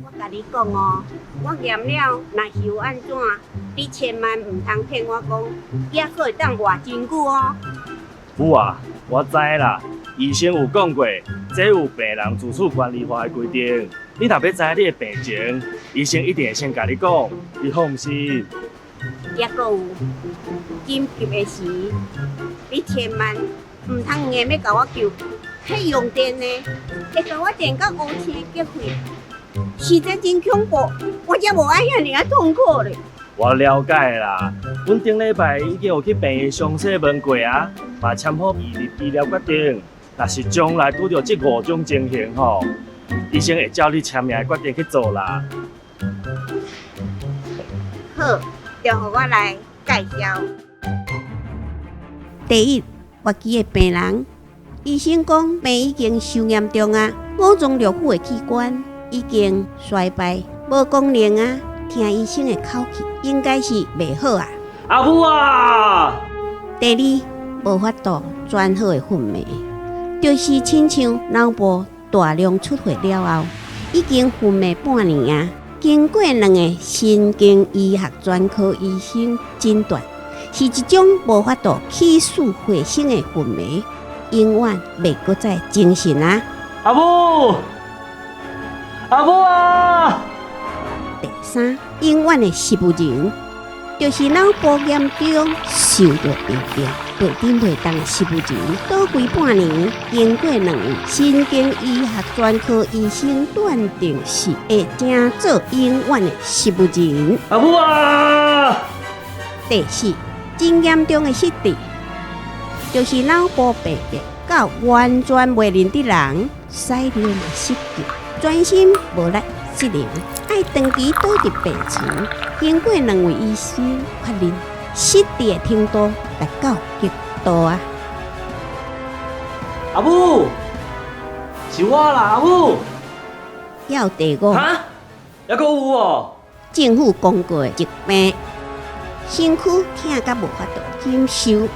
我共你講哦，我驗了，若是有按怎，你千萬毋通騙我講，猶閣會當活真久哦。有啊，我知啦。醫生有講過，這有病人自主權利法的規定。你若欲知你的病情，醫生一定會先共你講，你放心。猶閣有緊急的時，你千萬毋通硬欲共我救，彼用電的會共我電到烏青結血，實在真恐怖，我才無愛遐爾仔痛苦咧。我了解啦，阮頂禮拜已經有去病院詳細問過啊，嘛簽好預立醫療決定。若是將來拄著這五種情形吼，醫生會照你簽名的決定去做啦。好，就予我來介紹。第一，活期的病人，醫生講病已經傷嚴重啊，五臟六腑的器官已經衰敗，無功能啊。聽醫生的口氣，應該是袂好啊。阿母啊！第二，無法度轉好的昏迷，就是親像腦部大量出血了後，已經昏迷半年啊。經過兩个神經醫學專科醫生診斷，是一種無法度起死回生的昏迷，永遠袂閣再精神啊！阿母，阿母啊！第三，永遠的植物人，就是腦部嚴重受著病變，袂振袂動的植物人，倒規半年，經過兩位神經醫學專科醫生斷定是會成做永遠的植物人。阿母啊！第四，真嚴重的失智，就是腦部病變到完全袂認得人，屎尿嘛失禁，全身無力失能，愛長期倒佇病床。經過兩位醫生確認，失智的程度達到極度啊！阿母，是我啦，阿母。猶第五，哈？猶閣有哦？政府公告的疾病，身軀疼甲無法度忍受，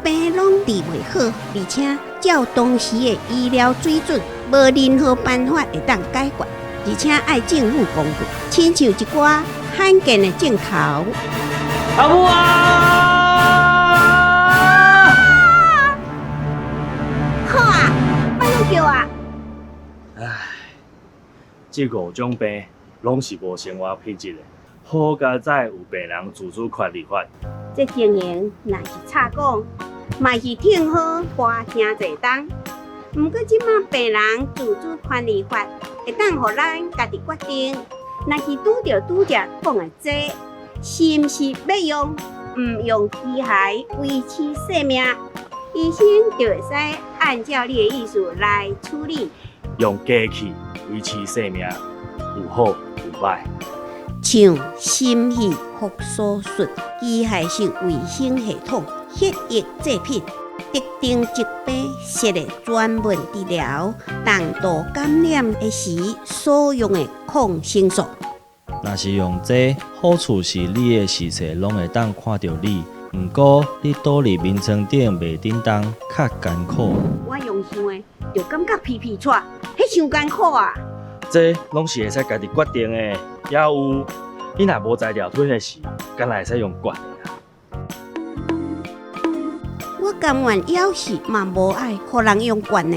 病攏治袂好，而且照當時的醫療水準，無任何辦法會當解決，而且愛政府公告，親像一寡罕見的症頭。阿母啊！好啊，莫閣叫啊！唉，這五種病攏是無生活品質的，好佳哉有病人自主權利法。這情形若是早講，嘛是挺好活誠濟冬。毋過這馬病人自主權利法會當予咱家己決定，若是拄著拄才講的這，是毋是欲用毋用機械維持生命？醫生就會使按照你的意思來處理。用機器維持生命，有好有歹。像心肺復甦術、機械式維生系統、血液製品、特定疾病設的專門治療、重度感染的時所用的抗生素。若是用這，好處是你的視線攏會當看著你，毋過你倒佇眠床頂袂振動，較艱苦。我用想的就感覺皮皮掣，彼傷艱苦啊！這攏是會使家己決定的，猶有你若無才調吞的時，敢若會使用灌的啦。我甘願猶是嘛無愛予人用灌的。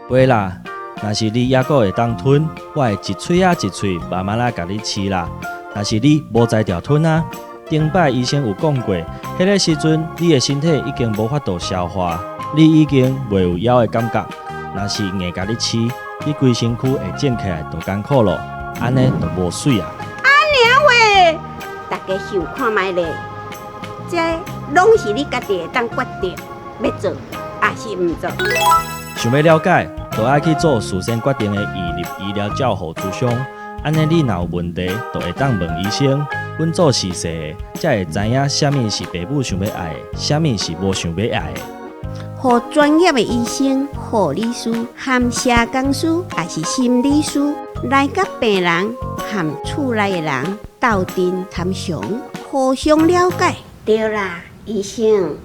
袂啦，若是你猶閣會當吞，我會一喙仔一喙慢慢仔共你飼啦。若是你無才調吞啊，頂擺醫生有講過，彼个時陣你的身體已經無法度消化，你已經袂有枵的感覺。若是硬共你飼，你規身軀會腫起來，就艱苦咯。按呢就無媠啊。按呢話，大家想看覓咧？這攏是你家己會當決定，欲做抑是毋做。想欲了解，就愛去做事先決定的預立醫療照護諮商。按呢，你若有問題，就會當問醫生。阮做事勢的，才會知影啥物是爸母想欲愛的，啥物是無想欲愛的。予專業的醫生、護理師、含社工師，抑是心理師來佮病人含厝內的人鬥陣參詳，互相了解。對啦，醫生，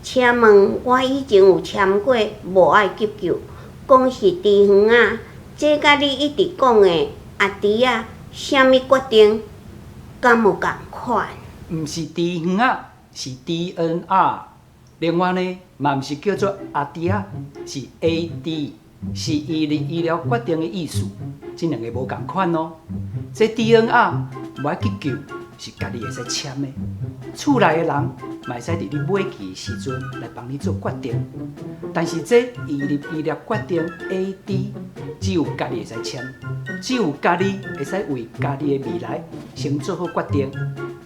請問我以前有簽過無愛急救，講是豬園仔這佮你一直講的阿弟仔啥物決定，敢有仝款？毋是豬園仔，是 DNR。另外呢，嘛毋是叫做阿弟仔，是 AD，是移入醫療決定的意思。這兩个無仝款哦。這 DNR 無愛急救，是家己會使簽的。厝內的人嘛會使佇你尾期的時陣來幫你做決定。但是這移入醫療決定 AD，只有家己會使簽，只有家己會使為家己的未來先做好決定，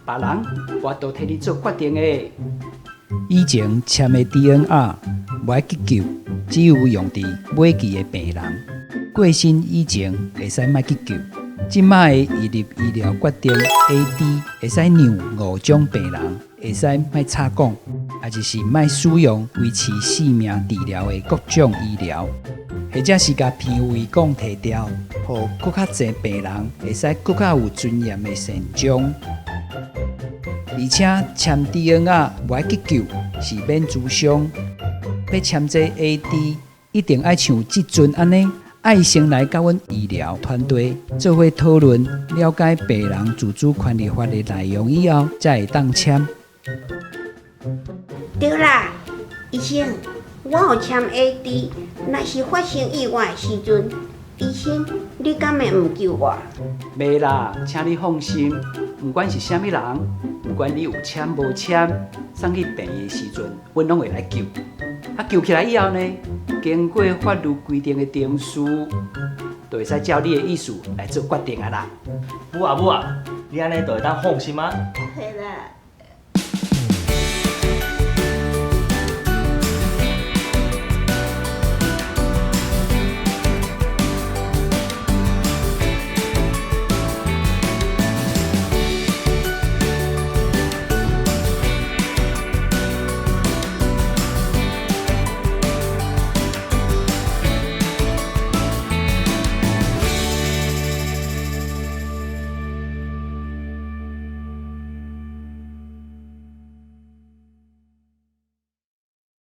別人無法度替你做決定的。以前簽的 DNR 無愛急救，只有用佇尾期的病人。過身以前會使莫急救，這擺的移入醫療決定 AD 會使讓五種病人會使莫插管，抑就是莫使用維持性命治療的各種醫療，或者是共鼻胃管提掉，予閣較濟病人會使閣較有尊嚴的善終。而且簽 DNR 無愛急救是免諮商，欲簽這 AD 一定愛像這陣按呢，愛先來佮阮醫療團隊做伙討論，了解病人自主權利法的內容以後，才會當簽。對啦，醫生，我有簽 AD，若是發生意外的時陣，醫生你敢會毋救我？袂啦，請你放心，毋管是啥物人，毋管你有簽無簽，送去病院的時陣，阮攏會來救。啊，救起來以後呢，經過法律規定的程序，就會使照你的意思來做決定啊啦。母啊母啊，你按呢就會當放心啊。嘿啦。